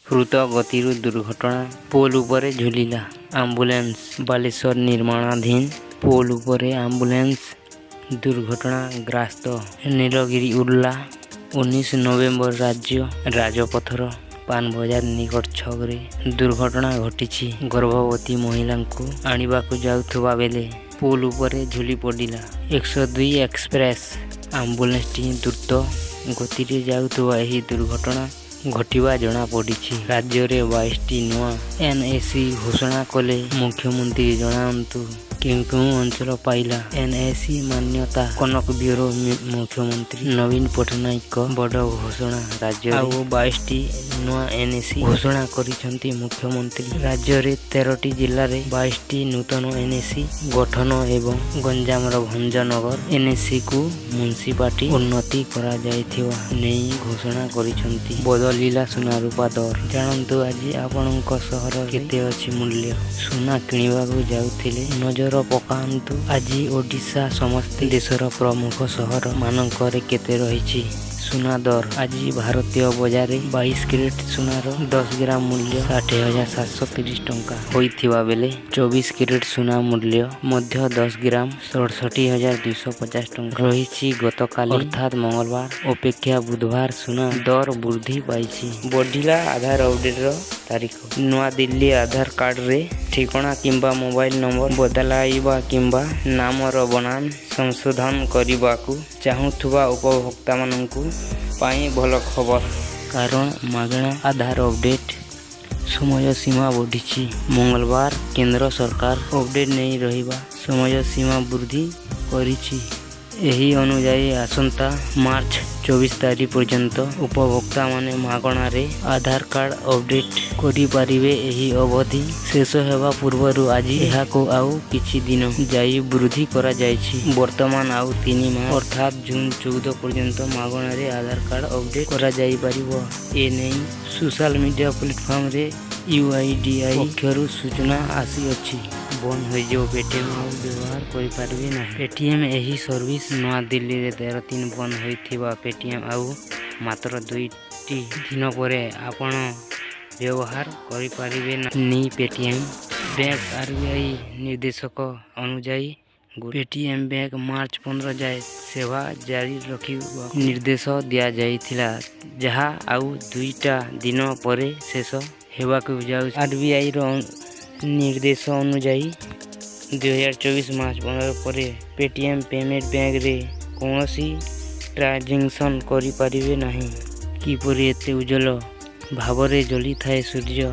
ଦ୍ରୁତ ଗତିରୁ ଦୁର୍ଘଟଣା, ପୋଲ ଉପରେ ଝୁଲିଲା ଆମ୍ବୁଲାନ୍ସ। ବାଲେଶ୍ୱର ନିର୍ମାଣାଧୀନ ପୋଲ ଉପରେ ଆମ୍ବୁଲାନ୍ସ ଦୁର୍ଘଟଣାଗ୍ରସ୍ତ। ନୀଳଗିରି ଉର୍ଲା, 19 ନଭେମ୍ବର ରାଜ୍ୟ ରାଜପଥର ପାନବଜାର ନିକଟ ଛକରେ ଦୁର୍ଘଟଣା ଘଟିଛି। ଗର୍ଭବତୀ ମହିଳାଙ୍କୁ ଆଣିବାକୁ ଯାଉଥିବା ବେଳେ ପୋଲ ଉପରେ ଝୁଲି ପଡ଼ିଲା 102 ଏକ୍ସପ୍ରେସ୍ ଆମ୍ବୁଲାନ୍ସଟି। ଦ୍ରୁତ ଗତିରେ ଯାଉଥିବା ଏହି ଦୁର୍ଘଟଣା ଘଟିବା ଜଣାପଡ଼ିଛି। ରାଜ୍ୟରେ 22ଟି ନୂଆ ଏନ୍ଏସି ଘୋଷଣା କଲେ ମୁଖ୍ୟମନ୍ତ୍ରୀ, ଜଣାନ୍ତୁ କେଉଁ କେଉଁ ଅଞ୍ଚଳ ପାଇଲା ଏନ୍ଏସି ମାନ୍ୟତା? କନକ ବ୍ୟୁରୋ, ମୁଖ୍ୟମନ୍ତ୍ରୀ ନବୀନ ପଟ୍ଟନାୟକଙ୍କ ବଡ଼ ଘୋଷଣା। ରାଜ୍ୟରେ ଆଉ 22ଟି ନୂଆ ଏନ୍ଏସି ଘୋଷଣା କରିଛନ୍ତି ମୁଖ୍ୟମନ୍ତ୍ରୀ। ରାଜ୍ୟରେ 13ଟି ଜିଲ୍ଲାରେ 22ଟି ନୂତନ ଏନ୍ଏସି ଗଠନ ଏବଂ ଗଞ୍ଜାମର ଭଞ୍ଜନଗର ଏନ୍ଏସିକୁ ମ୍ୟୁନିସିପାଲିଟି ଉନ୍ନତି କରାଯାଇଥିବା ନେଇ ଘୋଷଣା କରିଛନ୍ତି। ବଦଳିଲା ସୁନା ରୂପା ଦର, ଜାଣନ୍ତୁ ଆଜି ଆପଣଙ୍କ ସହରରେ କେତେ ଅଛି ମୂଲ୍ୟ। ସୁନା କିଣିବାକୁ ଯାଉଥିଲେ ନଜର ପକାନ୍ତୁ ଆଜି ଓଡ଼ିଶା ସମେତ ଦେଶର ପ୍ରମୁଖ ସହର ମାନଙ୍କରେ କେତେ ରହିଛି ସୁନା ଦର। ଆଜି ଭାରତୀୟ ବଜାରରେ 22 କ୍ୟାରେଟ ସୁନାର 10 ଗ୍ରାମ ମୂଲ୍ୟ 60,730 ଟଙ୍କା ହୋଇଥିବା ବେଳେ 24 କ୍ୟାରେଟ ସୁନା ମୂଲ୍ୟ ମଧ୍ୟ 10 ଗ୍ରାମ 67,250 ଟଙ୍କା ରହିଛି। ଗତକାଲି ଅର୍ଥାତ୍ ମଙ୍ଗଳବାର ଅପେକ୍ଷା ବୁଧବାର ସୁନା ଦର ବୃଦ୍ଧି ପାଇଛି। ବଢ଼ିଲା ଆଧାର ଅପଡେଟର ତାରିଖ। ନୂଆଦିଲ୍ଲୀ, ଆଧାର କାର୍ଡରେ ଠିକଣା କିମ୍ବା ମୋବାଇଲ ନମ୍ବର ବଦଳାଇବା କିମ୍ବା ନାମର ବନାନ ସଂଶୋଧନ କରିବାକୁ ଚାହୁଁଥିବା ଉପଭୋକ୍ତାମାନଙ୍କ ପାଇଁ ଭଲ ଖବର। କାରଣ ମାଗଣା ଆଧାର ଅପଡେଟ୍ ସମୟ ସୀମା ବଢ଼ିଛି। ମଙ୍ଗଳବାର କେନ୍ଦ୍ର ସରକାର ଅପଡେଟ୍ ନେଇ ରହିବା ସମୟ ସୀମା ବୃଦ୍ଧି କରିଛି। ଏହି ଅନୁଯାୟୀ ଆସନ୍ତା ମାର୍ଚ୍ଚ 24 ତାରିଖ ପର୍ଯ୍ୟନ୍ତ ଉପଭୋକ୍ତାମାନେ ମାଗଣାରେ ଆଧାର କାର୍ଡ ଅପଡେଟ୍ କରିପାରିବେ। ଏହି ଅବଧି ଶେଷ ହେବା ପୂର୍ବରୁ ଆଜି ଏହାକୁ ଆଉ କିଛି ଦିନ ଯାଇ ବୃଦ୍ଧି କରାଯାଇଛି। ବର୍ତ୍ତମାନ ଆଉ 3 ମାସ ଅର୍ଥାତ୍ ଜୁନ୍ 14 ପର୍ଯ୍ୟନ୍ତ ମାଗଣାରେ ଆଧାର କାର୍ଡ ଅପଡେଟ୍ କରାଯାଇପାରିବ। ଏନେଇ ସୋଶାଲ ମିଡିଆ ପ୍ଲାଟଫର୍ମରେ ୟୁଆଇଡିଏଆଇ ପକ୍ଷରୁ ସୂଚନା ଆସିଅଛି। ବନ୍ଦ ହୋଇଯିବ ପେଟିଏମ୍, ଆଉ ବ୍ୟବହାର କରିପାରିବେ ନାହିଁ ପେଟିଏମ୍ ଏହି ସର୍ଭିସ। ନୂଆଦିଲ୍ଲୀରେ 13 ଦିନ ବନ୍ଦ ହୋଇଥିବା ପେଟିଏମ୍ ଆଉ ମାତ୍ର 2ଟି ଦିନ ପରେ ଆପଣ ବ୍ୟବହାର କରିପାରିବେ ନି ପେଟିଏମ୍ ବ୍ୟାଙ୍କ। ଆରବିଆଇ ନିର୍ଦ୍ଦେଶକ ଅନୁଯାୟୀ ପେଟିଏମ୍ ବ୍ୟାଙ୍କ ମାର୍ଚ୍ଚ 15 ଯାଏ ସେବା ଜାରି ରଖିବାକୁ ନିର୍ଦ୍ଦେଶ ଦିଆଯାଇଥିଲା, ଯାହା ଆଉ 2ଟା ଦିନ ପରେ ଶେଷ ହେବାକୁ ଯାଉଛି। ଆରବିଆଇର ନିର୍ଦ୍ଦେଶ ଅନୁଯାୟୀ 2024 ମାର୍ଚ୍ଚ 15 ପରେ ପେଟିଏମ୍ ପେମେଣ୍ଟ ବ୍ୟାଙ୍କରେ କୌଣସି ଟ୍ରାଞ୍ଜାକ୍ସନ୍ କରିପାରିବେ ନାହିଁ। କିପରି ଏତେ ଉଜ୍ଜ୍ୱଳ ଭାବରେ ଜଳିଥାଏ ସୂର୍ଯ୍ୟ,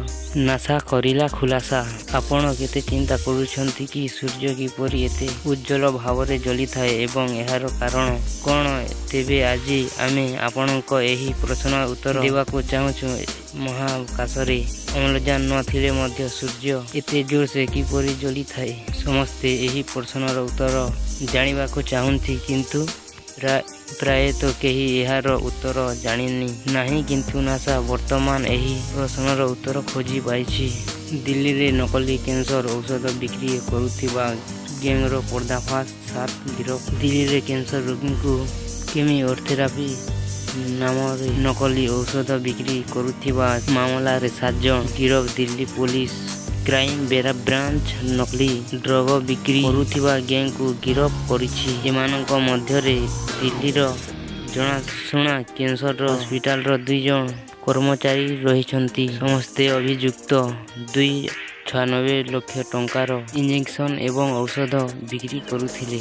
ନାସା କରିଲା ଖୁଲାସା। ଆପଣ କେବେ ଚିନ୍ତା କରୁଛନ୍ତି କି ସୂର୍ଯ୍ୟ କିପରି ଏତେ ଉଜ୍ଜ୍ୱଳ ଭାବରେ ଜଳିଥାଏ ଏବଂ ଏହାର କାରଣ କ'ଣ? ତେବେ ଆଜି ଆମେ ଆପଣଙ୍କ ଏହି ପ୍ରଶ୍ନର ଉତ୍ତର ଦେବାକୁ ଚାହୁଁଛୁ। ମହାକାଶରେ ଅମ୍ଳଜାନ ନଥିଲେ ମଧ୍ୟ ସୂର୍ଯ୍ୟ ଏତେ ଜୋରସେ କିପରି ଜଳିଥାଏ? ସମସ୍ତେ ଏହି ପ୍ରଶ୍ନର ଉତ୍ତର ଜାଣିବାକୁ ଚାହାନ୍ତି, କିନ୍ତୁ ପ୍ରାୟତଃ କେହି ଏହାର ଉତ୍ତର ଜାଣିନି ନାହିଁ। କିନ୍ତୁ ନାସା ବର୍ତ୍ତମାନ ଏହି ପ୍ରଶ୍ନର ଉତ୍ତର ଖୋଜି ପାଇଛି। ଦିଲ୍ଲୀରେ ନକଲି କ୍ୟାନ୍ସର ଔଷଧ ବିକ୍ରି କରୁଥିବା ଗ୍ୟାଙ୍ଗର ପର୍ଦ୍ଦାଫାଶ, ସାତ ଗିରଫ। ଦିଲ୍ଲୀରେ କ୍ୟାନ୍ସର ରୋଗୀଙ୍କୁ କେମୋଥେରାପି ନାମରେ ନକଲି ଔଷଧ ବିକ୍ରି କରୁଥିବା ମାମଲାରେ ସାତ ଜଣ ଗିରଫ। ଦିଲ୍ଲୀ ପୋଲିସ କ୍ରାଇମ ବ୍ରାଞ୍ଚ ନକଲି ଡ୍ରଗ ବିକ୍ରି କରୁଥିବା ଗ୍ୟାଙ୍ଗକୁ ଗିରଫ କରିଛି। ଏମାନଙ୍କ ମଧ୍ୟରେ ଦିଲ୍ଲୀର ଜଣାଶୁଣା କ୍ୟାନ୍ସର ହସ୍ପିଟାଲର ଦୁଇ ଜଣ କର୍ମଚାରୀ ରହିଛନ୍ତି। ସମସ୍ତେ ଅଭିଯୁକ୍ତ 296 ଲକ୍ଷ ଟଙ୍କାର ଇଞ୍ଜେକ୍ସନ ଏବଂ ଔଷଧ ବିକ୍ରି କରୁଥିଲେ।